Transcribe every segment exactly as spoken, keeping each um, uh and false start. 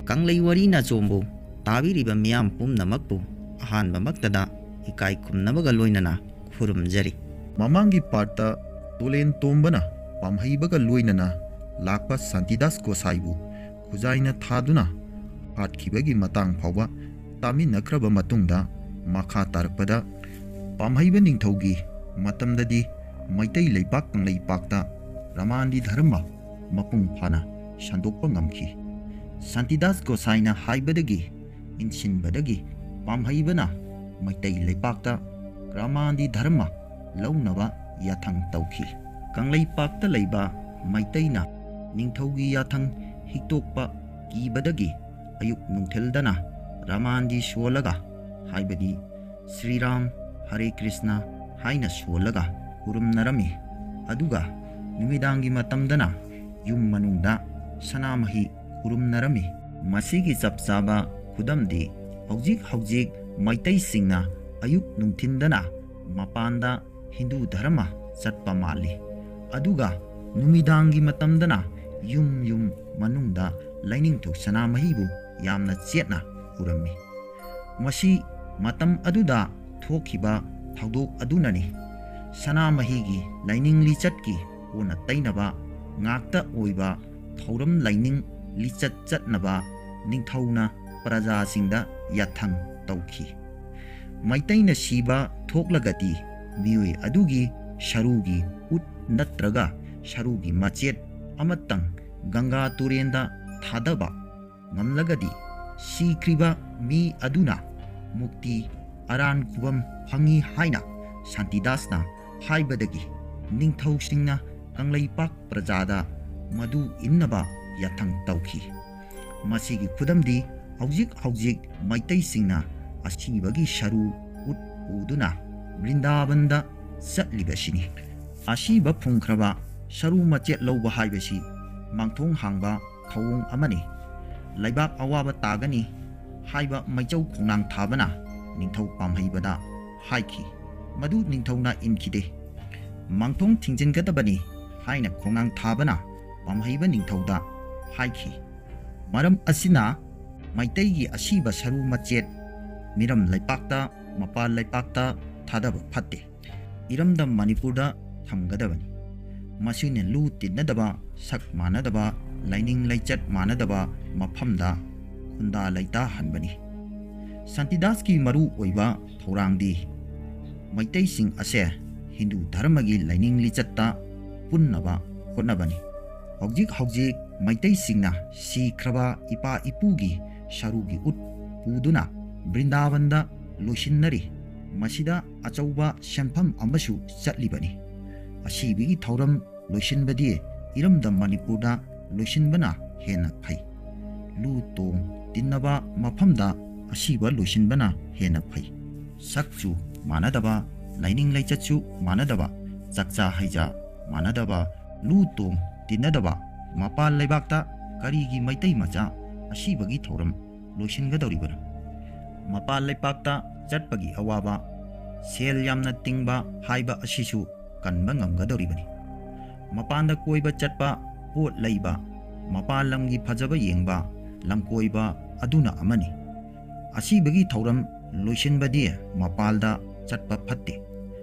ꯀꯪꯂꯩ ꯋꯥꯔꯤ ꯅꯆꯣꯝꯕꯨ ꯇꯥꯕꯤꯔꯤꯕ ꯃꯤꯌꯥꯝ ꯄꯨꯝꯅꯃꯛꯄꯨ ꯑꯍꯥꯟꯕꯃꯛꯇꯗ ꯏꯀꯥꯏ ꯈꯨꯝꯅꯕꯒ ꯂꯣꯏꯅꯅ ꯈꯨꯔꯨꯝꯖꯔꯤ꯫ ꯃꯃꯥꯡꯒꯤ ꯄꯥꯔꯠꯇ ꯇꯨꯂꯦꯟ ꯇꯣꯝꯕꯅ ꯄꯥꯝꯍꯩꯕꯒ ꯂꯣꯏꯅꯅ ꯂꯥꯛꯄ ꯁꯥꯟꯇꯤꯗꯥꯁ ꯒꯣꯁꯥꯏꯕꯨ ꯈꯨꯖꯥꯏꯅ ꯊꯥꯗꯨꯅ ꯍꯥꯠꯈꯤꯕꯒꯤ ꯃꯇꯥꯡ ꯐꯥꯎꯕ ꯇꯥꯃꯤꯟꯅꯈ꯭ꯔꯕ ꯃꯇꯨꯡꯗ, ꯃꯈꯥ ꯇꯥꯔꯛꯄꯗ ꯄꯥꯝꯍꯩꯕ ꯅꯤꯡꯊꯧꯒꯤ ꯃꯇꯝꯗꯗꯤ ꯃꯩꯇꯩ ꯂꯩꯄꯥꯛ ꯀꯪꯂꯩꯄꯥꯛꯇ ꯔꯃꯥꯟꯗꯤ ꯙꯔꯃ ꯃꯄꯨꯡ ꯐꯥꯅ ꯁꯟꯗꯣꯛꯄ ꯉꯝꯈꯤ꯫ ꯁꯥꯟꯇꯤꯗꯥꯁ ꯒꯣꯁꯥꯏꯅ ꯍꯥꯏꯕꯗꯒꯤ ꯏꯟꯁꯤꯟꯕꯗꯒꯤ ꯄꯥꯝꯍꯩꯕꯅ ꯃꯩꯇꯩ ꯂꯩꯄꯥꯛꯇ ꯔꯃꯥꯟꯗꯤ ꯙꯔꯃ ꯂꯧꯅꯕ ꯌꯥꯊꯪ ꯇꯧꯈꯤ꯫ ꯀꯪꯂꯩꯄꯥꯛꯇ ꯂꯩꯕ ꯃꯩꯇꯩꯅ ꯅꯤꯡꯊꯧꯒꯤ ꯌꯥꯊꯪ ꯍꯤꯛꯇꯣꯛꯄ ꯀꯤꯕꯗꯒꯤ ꯑꯌꯨꯛ ꯅꯨꯡꯊꯤꯜꯗꯅ ꯔꯃꯥꯟꯗꯤ ꯁꯣꯜꯂꯒ, ꯍꯥꯏꯕꯗꯤ ꯁ꯭ꯔꯤꯔꯥꯝ, ꯍꯔꯦ ꯀ꯭ꯔꯤꯁꯅ ꯍꯥꯏꯅ ꯁꯣꯜꯂꯒ ꯈꯨꯔꯨꯝꯅꯔꯝꯃꯤ꯫ ꯑꯗꯨꯒ ꯅꯨꯃꯤꯗꯥꯡꯒꯤ ꯃꯇꯝꯗꯅ ꯌꯨꯝ ꯃꯅꯨꯡꯗ ꯁꯅꯥꯃꯍꯤ ꯈꯨꯔꯨꯝꯅꯔꯝꯃꯤ꯫ ꯃꯁꯤꯒꯤ ꯆꯞ ꯆꯥꯕ ꯈꯨꯗꯝꯗꯤ ꯍꯧꯖꯤꯛ ꯍꯧꯖꯤꯛ ꯃꯩꯇꯩꯁꯤꯡꯅ ꯑꯌꯨꯛ ꯅꯨꯡꯊꯤꯟꯗꯅ ꯃꯄꯥꯟꯗ ꯍꯤꯟꯗꯨ ꯙꯔꯃ ꯆꯠꯄ ꯃꯥꯜꯂꯤ꯫ ꯑꯗꯨꯒ ꯅꯨꯃꯤꯗꯥꯡꯒꯤ ꯃꯇꯝꯗꯅ ꯌꯨꯝ ꯌꯨꯝ ꯃꯅꯨꯡꯗ ꯂꯥꯏꯅꯤꯡꯊꯧ ꯁꯅꯥꯃꯍꯤꯕꯨ ꯌꯥꯝꯅ ꯆꯦꯠꯅ ꯈꯨꯔꯝꯃꯤ꯫ ꯃꯁꯤ ꯃꯇꯝ ꯑꯗꯨꯗ ꯊꯣꯛꯈꯤꯕ ꯊꯧꯗꯣꯛ ꯑꯗꯨꯅꯅꯤ꯫ ꯁꯅꯥꯃꯍꯤꯒꯤ ꯂꯥꯏꯅꯤꯡ ꯂꯤꯆꯠꯀꯤ ꯑꯣꯟꯅ ꯇꯩꯅꯕ ꯉꯥꯛꯇ ꯑꯣꯏꯕ ꯊꯧꯔꯝ ꯂꯥꯏꯅꯤꯡ ꯂꯤꯆꯠ ꯆꯠꯅꯕ ꯅꯤꯡꯊꯧꯅ ꯄ꯭ꯔꯖꯥꯁꯤꯡꯗ ꯌꯥꯊꯪ ꯇꯧꯈꯤ꯫ ꯃꯩꯇꯩꯅ ꯁꯤꯕ ꯊꯣꯛꯂꯒꯗꯤ ꯃꯤꯑꯣꯏ ꯑꯗꯨꯒꯤ ꯁꯔꯨꯒꯤ ꯎꯠ ꯅꯠꯇ꯭ꯔꯒ ꯁꯔꯨꯒꯤ ꯃꯆꯦꯠ ꯑꯃꯇꯪ ꯒꯪꯒꯥ ꯇꯨꯔꯦꯟꯗ ꯊꯥꯗꯕ ꯉꯝꯂꯒꯗꯤ ꯁꯤꯈ꯭ꯔꯤꯕ ꯃꯤ ꯑꯗꯨꯅ ꯃꯨꯛꯇꯤ ꯑꯔꯥꯟ ꯈꯨꯕꯝ ꯐꯪꯏ ꯍꯥꯏꯅ ꯁꯥꯟꯇꯤꯗꯥꯁꯅ ꯍꯥꯏꯕꯗꯒꯤ ꯅꯤꯡꯊꯧꯁꯤꯡꯅ ꯀꯪꯂꯩꯄꯥꯛ ꯄ꯭ꯔꯖꯥꯗ ꯃꯗꯨ ꯏꯟꯅꯕ ꯌꯥꯊꯪ ꯇꯧꯈꯤ꯫ ꯃꯁꯤꯒꯤ ꯈꯨꯗꯝꯗꯤ ꯍꯧꯖꯤꯛ ꯍꯧꯖꯤꯛ ꯃꯩꯇꯩꯁꯤꯡꯅ ꯑꯁꯤꯕꯒꯤ ꯁꯔꯨ ꯎꯠ ꯎꯗꯨꯅ ꯕ꯭ꯔꯤꯟꯗꯥꯕꯟꯗ ꯆꯠꯂꯤꯕꯁꯤꯅꯤ꯫ ꯑꯁꯤꯕ ꯐꯨꯝꯈ꯭ꯔꯕ ꯁꯔꯨ ꯃꯆꯦꯠ ꯂꯧꯕ ꯍꯥꯏꯕꯁꯤ ꯃꯥꯡꯊꯣꯡ ꯍꯥꯡꯕ ꯊꯧꯑꯣꯡ ꯑꯃꯅꯤ꯫ ꯂꯩꯕꯥꯛ ꯑꯋꯥꯕ ꯇꯥꯒꯅꯤ ꯍꯥꯏꯕ ꯃꯩꯆꯧ ꯈꯣꯡꯅꯥꯡ ꯊꯥꯕꯅ ꯅꯤꯡꯊꯧ ꯄꯥꯝꯍꯩꯕꯗ ꯍꯥꯏꯈꯤ꯫ ꯃꯗꯨ ꯅꯤꯡꯊꯧꯅ ꯏꯟꯈꯤꯗꯦ꯫ ꯃꯥꯡꯊꯣꯡ ꯊꯤꯡꯖꯤꯟꯒꯗꯕꯅꯤ ꯍꯥꯏꯅ ꯈꯣꯡꯅꯥꯡ ꯊꯥꯕꯅ ꯄꯥꯝꯍꯩꯕ ꯅꯤꯡꯊꯧꯗ ꯍꯥꯏꯈꯤ꯫ ꯃꯔꯝ ꯑꯁꯤꯅ ꯃꯩꯇꯩꯒꯤ ꯑꯁꯤꯕ ꯁꯔꯨ ꯃꯆꯦꯠ ꯃꯤꯔꯝ ꯂꯩꯄꯥꯛꯇ, ꯃꯄꯥꯟ ꯂꯩꯄꯥꯛꯇ ꯊꯥꯗꯕ ꯐꯠꯇꯦ꯫ ꯏꯔꯝꯗꯝ ꯃꯅꯤꯄꯨꯔꯗ ꯊꯝꯒꯗꯕꯅꯤ꯫ ꯃꯁꯤꯅ ꯂꯨ ꯇꯤꯟꯅꯗꯕ, ꯁꯛ ꯃꯥꯟꯅꯗꯕ, ꯂꯥꯏꯅꯤꯡ ꯂꯩꯆꯠ ꯃꯥꯟꯅꯗꯕ ꯃꯐꯝꯗ ꯈꯨꯟꯗꯥ ꯂꯩꯇꯥꯍꯟꯕꯅꯤ꯫ ꯁꯥꯟꯇꯤꯗꯥꯁꯀꯤ ꯃꯔꯨ ꯑꯣꯏꯕ ꯊꯧꯔꯥꯡꯗꯤ ꯃꯩꯇꯩꯁꯤꯡ ꯑꯁꯦ ꯍꯤꯟꯗꯨ ꯙꯔꯃꯒꯤ ꯂꯥꯏꯅꯤꯡ ꯂꯤꯆꯠꯇ ꯄꯨꯟꯅꯕ ꯍꯣꯠꯅꯕꯅꯤ꯫ ꯍꯧꯖꯤꯛ ꯍꯧꯖꯤꯛ ꯃꯩꯇꯩꯁꯤꯡꯅ ꯁꯤꯈ꯭ꯔꯕ ꯏꯄꯥ ꯏꯄꯨꯒꯤ ꯁꯔꯨꯒꯤ ꯎꯠ ꯄꯨꯗꯨꯅ ꯕ꯭ꯔꯤꯟꯗꯥꯕꯟꯗ ꯂꯣꯏꯁꯤꯟꯅꯔꯤ꯫ ꯃꯁꯤꯗ ꯑꯆꯧꯕ ꯁꯦꯟꯐꯝ ꯑꯃꯁꯨ ꯆꯠꯂꯤꯕꯅꯤ꯫ ꯑꯁꯤꯕꯒꯤ ꯊꯧꯔꯝ ꯂꯣꯏꯁꯤꯟꯕꯗꯤ ꯏꯔꯝꯗꯝ ꯃꯅꯤꯄꯨꯔꯗ ꯂꯣꯏꯁꯤꯟꯕꯅ ꯍꯦꯟꯅ ꯐꯩ꯫ ꯂꯨ ꯇꯣꯡ ꯇꯤꯟꯅꯕ ꯃꯐꯝꯗ ꯑꯁꯤꯕ ꯂꯣꯏꯁꯤꯟꯕꯅ ꯍꯦꯟꯅ ꯐꯩ꯫ ꯁꯛꯁꯨ ꯃꯥꯟꯅꯗꯕ, ꯂꯥꯏꯅꯤꯡ ꯂꯩꯆꯠꯁꯨ ꯃꯥꯟꯅꯗꯕ, ꯆꯥꯛꯆꯥ ꯍꯩꯖꯥ ꯃꯥꯟꯅꯗꯕ, ꯂꯨ ꯇꯣꯡ ꯇꯤꯟꯅꯗꯕ ꯃꯄꯥꯟ ꯂꯩꯕꯥꯛꯇ ꯀꯔꯤꯒꯤ ꯃꯩꯇꯩ ꯃꯆꯥ ꯑꯁꯤꯕꯒꯤ ꯊꯧꯔꯝ ꯂꯣꯏꯁꯤꯟꯒꯗꯧꯔꯤꯕꯅꯣ? ꯃꯄꯥꯟ ꯂꯩꯄꯥꯛꯇ ꯆꯠꯄꯒꯤ ꯑꯋꯥꯕ, ꯁꯦꯜ ꯌꯥꯝꯅ ꯇꯤꯡꯕ ꯍꯥꯏꯕ ꯑꯁꯤꯁꯨ ꯀꯟꯕ ꯉꯝꯒꯗꯧꯔꯤꯕꯅꯤ꯫ ꯃꯄꯥꯟꯗ ꯀꯣꯏꯕ ꯆꯠꯄ, ꯄꯣꯠ ꯂꯩꯕ, ꯃꯄꯥꯟ ꯂꯝꯒꯤ ꯐꯖꯕ ꯌꯦꯡꯕ, ꯂꯝꯀꯣꯏꯕ ꯑꯗꯨꯅ ꯑꯃꯅꯤ꯫ ꯑꯁꯤꯕꯒꯤ ꯊꯧꯔꯝ ꯂꯣꯏꯁꯤꯟꯕꯗꯤ ꯃꯄꯥꯜꯗ ꯆꯠꯄ ꯐꯠꯇꯦ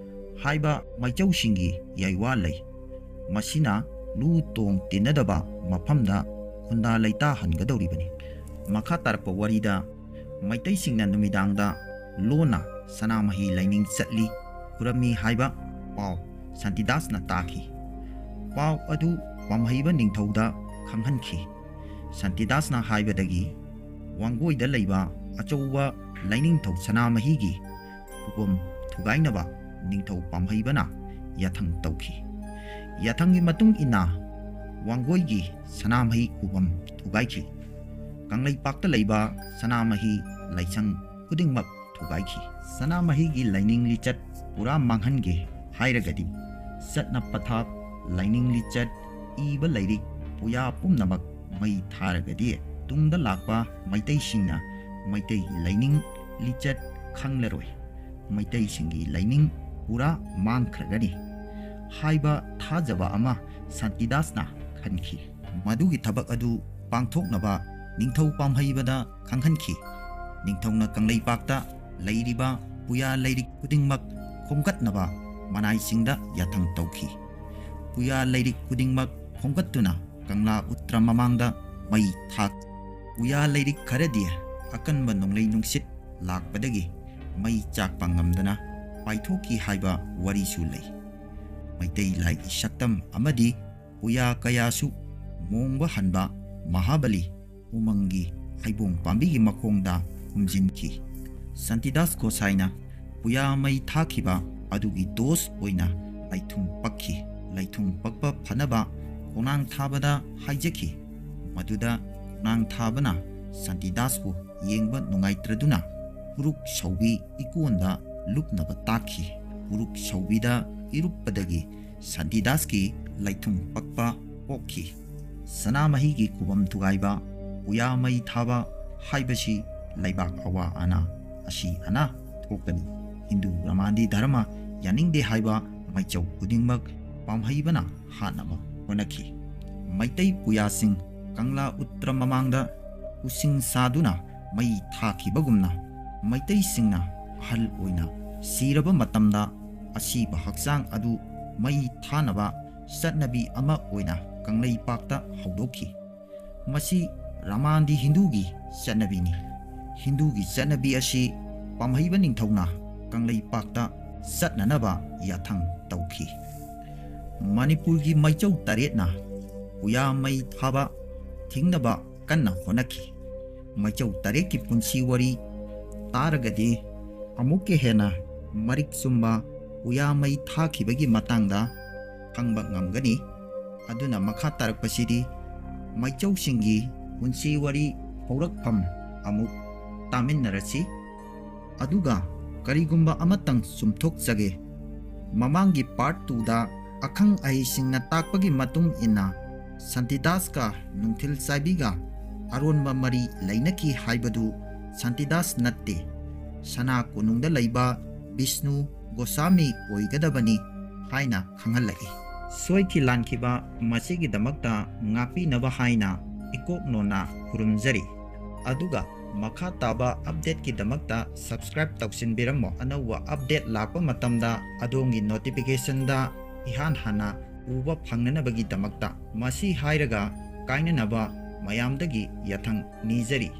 ꯍꯥꯏꯕ ꯃꯩꯆꯧꯁꯤꯡꯒꯤ ꯌꯥꯏꯋꯥ ꯂꯩ꯫ ꯃꯁꯤꯅ ꯂꯨ ꯇꯣꯡ ꯇꯤꯟꯅꯗꯕ ꯃꯐꯝꯗ ꯈꯨꯟꯗꯥ ꯂꯩꯇꯥꯍꯟꯒꯗꯧꯔꯤꯕꯅꯤ꯫ ꯃꯈꯥ ꯇꯥꯔꯛꯄ ꯋꯥꯔꯤꯗ ꯃꯩꯇꯩꯁꯤꯡꯅ ꯅꯨꯃꯤꯗꯥꯡꯗ ꯂꯣꯟꯅ ꯁꯅꯥꯃꯍꯤ ꯂꯥꯏꯅꯤꯡ ꯆꯠꯂꯤ, ꯈꯨꯔꯝꯃꯤ ꯍꯥꯏꯕ ꯄꯥꯎ ꯁꯥꯟꯇꯤꯗꯥꯁꯅ ꯇꯥꯈꯤ꯫ ꯄꯥꯎ ꯑꯗꯨ ꯄꯥꯝꯍꯩꯕ ꯅꯤꯡꯊꯧꯗ ꯈꯪꯍꯟꯈꯤ꯫ ꯁꯥꯟꯇꯤꯗꯥꯁꯅ ꯍꯥꯏꯕꯗꯒꯤ ꯋꯥꯡꯒꯣꯏꯗ ꯂꯩꯕ ꯑꯆꯧꯕ ꯂꯥꯏꯅꯤꯡꯊꯧ ꯁꯅꯥꯃꯍꯤꯒꯤ ꯈꯨꯕꯝ ꯊꯨꯒꯥꯏꯅꯕ ꯅꯤꯡꯊꯧ ꯄꯥꯝꯍꯩꯕꯅ ꯌꯥꯊꯪ ꯇꯧꯈꯤ꯫ ꯌꯥꯊꯪꯒꯤ ꯃꯇꯨꯡ ꯏꯟꯅ ꯋꯥꯡꯒꯣꯏꯒꯤ ꯁꯅꯥꯃꯍꯤ ꯈꯨꯕꯝ ꯊꯨꯒꯥꯏꯈꯤ꯫ ꯀꯪꯂꯩꯄꯥꯛꯇ ꯂꯩꯕ ꯁꯅꯥꯃꯍꯤ ꯂꯥꯏꯁꯪ ꯈꯨꯗꯤꯡꯃꯛ ꯊꯨꯒꯥꯏꯈꯤ꯫ ꯁꯅꯥꯃꯍꯤꯒꯤ ꯂꯥꯏꯅꯤꯡ ꯂꯤꯆꯠ ꯄꯨꯔꯥ ꯃꯥꯡꯍꯟꯒꯦ ꯍꯥꯏꯔꯒꯗꯤ, ꯆꯠꯅ ꯄꯊꯥꯞ, ꯂꯥꯏꯅꯤꯡ ꯂꯤꯆꯠ, ꯏꯕ ꯂꯥꯏꯔꯤꯛ, ꯄꯨꯌꯥ ꯄꯨꯝꯅꯃꯛ ꯃꯩ ꯊꯥꯔꯒꯗꯤ, ꯇꯨꯡꯗ ꯂꯥꯛꯄ ꯃꯩꯇꯩꯁꯤꯡꯅ ꯃꯩꯇꯩꯒꯤ ꯂꯥꯏꯅꯤꯡ ꯂꯤꯆꯠ ꯈꯪꯂꯔꯣꯏ꯫ ꯃꯩꯇꯩꯁꯤꯡꯒꯤ ꯂꯥꯏꯅꯤꯡ ꯄꯨꯔꯥ ꯃꯥꯡꯈ꯭ꯔꯒꯅꯤ ꯍꯥꯏꯕ ꯊꯥꯖꯕ ꯑꯃ ꯁꯥꯟꯇꯤꯗꯥꯁꯅ ꯈꯟꯈꯤ꯫ ꯃꯗꯨꯒꯤ ꯊꯕꯛ ꯑꯗꯨ ꯄꯥꯡꯊꯣꯛꯅꯕ ꯅꯤꯡꯊꯧ ꯄꯥꯝꯍꯩꯕꯗ ꯈꯪꯍꯟꯈꯤ꯫ ꯅꯤꯡꯊꯧꯅ ꯀꯪꯂꯩꯄꯥꯛꯇ ꯂꯩꯔꯤꯕ ꯄꯨꯌꯥ ꯂꯩꯔꯤꯛ ꯈꯨꯗꯤꯡꯃꯛ ꯈꯣꯝꯒꯠꯅꯕ ꯃꯅꯥꯏꯁꯤꯡꯗ ꯌꯥꯊꯪ ꯇꯧꯈꯤ꯫ ꯄꯨꯌꯥ ꯂꯩꯔꯤꯛ ꯈꯨꯗꯤꯡꯃꯛ ꯈꯣꯝꯒꯠꯇꯨꯅ ꯀꯪꯂꯥ ꯎꯇ꯭ꯔ ꯃꯃꯥꯡꯗ ꯃꯩ ꯊꯥꯛ꯫ ꯄꯨꯌꯥ ꯂꯩꯔꯤꯛ ꯈꯔꯗꯤ ꯑꯀꯟꯕ ꯅꯣꯡꯂꯩ ꯅꯨꯡꯁꯤꯠ ꯂꯥꯛꯄꯗꯒꯤ ꯃꯩ ꯆꯥꯛꯄ ꯉꯝꯗꯅ ꯄꯥꯏꯊꯣꯛꯈꯤ ꯍꯥꯏꯕ ꯋꯥꯔꯤꯁꯨ ꯂꯩ꯫ ꯃꯩꯇꯩ ꯂꯥꯏꯒꯤ ꯁꯛꯇꯝ ꯑꯃꯗꯤ ꯄꯨꯌꯥ ꯀꯌꯥꯁꯨ ꯃꯣꯡꯕ ꯍꯟꯕ ꯃꯍꯥꯕꯂꯤ ꯎꯃꯪꯒꯤ ꯍꯩꯕꯣꯡ ꯄꯥꯝꯕꯤꯒꯤ ꯃꯈꯣꯡꯗ ꯈꯨꯝꯖꯤꯟꯈꯤ꯫ ꯁꯥꯟꯇꯤꯗꯥꯁ ꯒꯣꯁꯥꯏꯅ ꯄꯨꯌꯥ ꯃꯩ ꯊꯥꯈꯤꯕ ꯑꯗꯨꯒꯤ ꯗꯣꯁ ꯑꯣꯏꯅ ꯂꯩꯊꯨꯝ ꯄꯛꯈꯤ꯫ ꯂꯩꯊꯨꯝ ꯄꯛꯄ ꯐꯅꯕ ꯈꯣꯡꯅꯥꯡ ꯊꯥꯕꯗ ꯍꯥꯏꯖꯈꯤ꯫ ꯃꯗꯨꯗ ꯈꯣꯡꯅꯥꯡ ꯊꯥꯕꯅ ꯁꯥꯟꯇꯤꯗꯥꯁꯄꯨ ꯌꯦꯡꯕ ꯅꯨꯡꯉꯥꯏꯇ꯭ꯔꯗꯨꯅ ꯄꯨꯔꯨꯛ ꯁꯧꯕꯤ ꯏꯀꯣꯟꯗ ꯂꯨꯞꯅꯕ ꯇꯥꯛꯈꯤ꯫ ꯄꯨꯔꯨꯛ ꯁꯧꯕꯤꯗ ꯏꯔꯨꯞꯄꯗꯒꯤ ꯁꯥꯟꯇꯤꯗꯥꯁꯀꯤ ꯂꯩꯊꯨꯝ ꯄꯛꯄ ꯄꯣꯛꯈꯤ꯫ ꯁꯅꯥꯃꯍꯤꯒꯤ ꯈꯨꯕꯝ ꯊꯨꯒꯥꯏꯕ ꯄꯨꯌꯥ ꯃꯩ ꯊꯥꯕ ꯍꯥꯏꯕꯁꯤ ꯂꯩꯕꯥꯛ ꯑꯋꯥ ꯑꯅꯥ, ꯑꯁꯤ ꯑꯅꯥ ꯊꯣꯛꯀꯅꯤ꯫ ꯍꯤꯟꯗꯨ ꯔꯃꯥꯟꯗꯤ ꯙꯔꯃ ꯌꯥꯅꯤꯡꯗꯦ ꯍꯥꯏꯕ ꯃꯩꯆꯧ ꯈꯨꯗꯤꯡꯃꯛ ꯄꯥꯝꯍꯩꯕꯅ ꯍꯥꯠꯅꯕ ꯍꯣꯠꯅꯈꯤ꯫ ꯃꯩꯇꯩ ꯄꯨꯌꯥꯁꯤꯡ ꯀꯪꯂꯥ ꯎꯇ꯭ꯔ ꯃꯃꯥꯡꯗ ꯎꯁꯤꯡ ꯁꯥꯗꯨꯅ ꯃꯩ ꯊꯥꯈꯤꯕꯒꯨꯝꯅ, ꯃꯩꯇꯩꯁꯤꯡꯅ ꯑꯍꯜ ꯑꯣꯏꯅ ꯁꯤꯔꯕ ꯃꯇꯝꯗ ꯑꯁꯤꯕ ꯍꯛꯆꯥꯡ ꯑꯗꯨ ꯃꯩ ꯊꯥꯅꯕ ꯆꯠꯅꯕꯤ ꯑꯃ ꯑꯣꯏꯅ ꯀꯪꯂꯩꯄꯥꯛꯇ ꯍꯧꯗꯣꯛꯈꯤ꯫ ꯃꯁꯤ ꯔꯃꯥꯟꯗꯤ ꯍꯤꯟꯗꯨꯒꯤ ꯆꯠꯅꯕꯤꯅꯤ꯫ ꯍꯤꯟꯗꯨꯒꯤ ꯆꯠꯅꯕꯤ ꯑꯁꯤ ꯄꯥꯝꯍꯩꯕ ꯅꯤꯡꯊꯧꯅ ꯀꯪꯂꯩꯄꯥꯛꯇ ꯆꯠꯅꯅꯕ ꯌꯥꯊꯪ ꯇꯧꯈꯤ꯫ ꯃꯅꯤꯄꯨꯔꯒꯤ ꯃꯩꯆꯧ ꯇꯔꯦꯠꯅ ꯄꯨꯌꯥ ꯃꯩ ꯊꯥꯕ ꯊꯤꯡꯅꯕ ꯀꯟꯅ ꯍꯣꯠꯅꯈꯤ꯫ ꯃꯩꯆꯧ ꯇꯔꯦꯠꯀꯤ ꯄꯨꯟꯁꯤ ꯋꯥꯔꯤ ꯇꯥꯔꯒꯗꯤ ꯑꯃꯨꯛꯀ ꯍꯦꯟꯅ ꯃꯔꯤꯛ ꯆꯨꯝꯕ ꯄꯨꯌꯥ ꯃꯩ ꯊꯥꯈꯤꯕꯒꯤ ꯃꯇꯥꯡꯗ ꯈꯪꯕ ꯉꯝꯒꯅꯤ꯫ ꯑꯗꯨꯅ ꯃꯈꯥ ꯇꯥꯔꯛꯄꯁꯤꯗꯤ ꯃꯩꯆꯧꯁꯤꯡꯒꯤ ꯄꯨꯟꯁꯤ ꯋꯥꯔꯤ ꯍꯧꯔꯛꯐꯝ ꯑꯃꯨꯛ ꯇꯥꯃꯤꯟꯅꯔꯁꯤ꯫ ꯑꯗꯨꯒ ꯀꯔꯤꯒꯨꯝꯕ ꯑꯃꯇꯪ ꯆꯨꯝꯊꯣꯛꯆꯒꯦ꯫ ꯃꯃꯥꯡꯒꯤ part two ꯗ ꯑꯈꯪ ꯑꯍꯩꯁꯤꯡꯅ ꯇꯥꯛꯄꯒꯤ ꯃꯇꯨꯡ ꯏꯟꯅ ꯁꯥꯟꯇꯤꯗꯥꯁꯀ ꯅꯨꯡꯊꯤꯜ ꯆꯥꯏꯕꯤꯒ ꯑꯔꯣꯟꯕ ꯃꯔꯤ ꯂꯩꯅꯈꯤ ꯍꯥꯏꯕꯗꯨ ꯁꯥꯟꯇꯤꯗꯥꯁ ꯅꯠꯇꯦ, ꯁꯅꯥ ꯀꯣꯅꯨꯡꯗ ꯂꯩꯕ ꯕꯤꯁꯅꯨ ꯒꯣꯁꯥꯃꯤ ꯑꯣꯏꯒꯗꯕꯅꯤ ꯍꯥꯏꯅ ꯈꯪꯍꯜꯂꯛꯏ꯫ ꯁꯣꯏꯈꯤ ꯂꯥꯟꯈꯤꯕ ꯃꯁꯤꯒꯤꯗꯃꯛꯇ ꯉꯥꯛꯄꯤꯅꯕ ꯍꯥꯏꯅ ꯏꯀꯣꯛ ꯅꯣꯟꯅ ꯈꯨꯔꯨꯝꯖꯔꯤ꯫ ꯑꯗꯨꯒ ꯃꯈꯥ ꯇꯥꯕ updateꯀꯤꯗꯃꯛꯇ subscribe ꯇꯧꯁꯤꯟꯕꯤꯔꯝꯃꯣ꯫ ꯑꯅꯧꯕ update ꯂꯥꯛꯄ ꯃꯇꯝꯗ ꯑꯗꯣꯝꯒꯤ notificationꯗ ꯏꯍꯥꯟ ꯍꯥꯟꯅ ꯎꯕ ꯐꯪꯅꯅꯕꯒꯤꯗꯃꯛꯇ꯫ ꯃꯁꯤ ꯍꯥꯏꯔꯒ ꯀꯥꯏꯅꯅꯕ ꯃꯌꯥꯝꯗꯒꯤ ꯌꯥꯊꯪ ꯅꯤꯖꯔꯤ꯫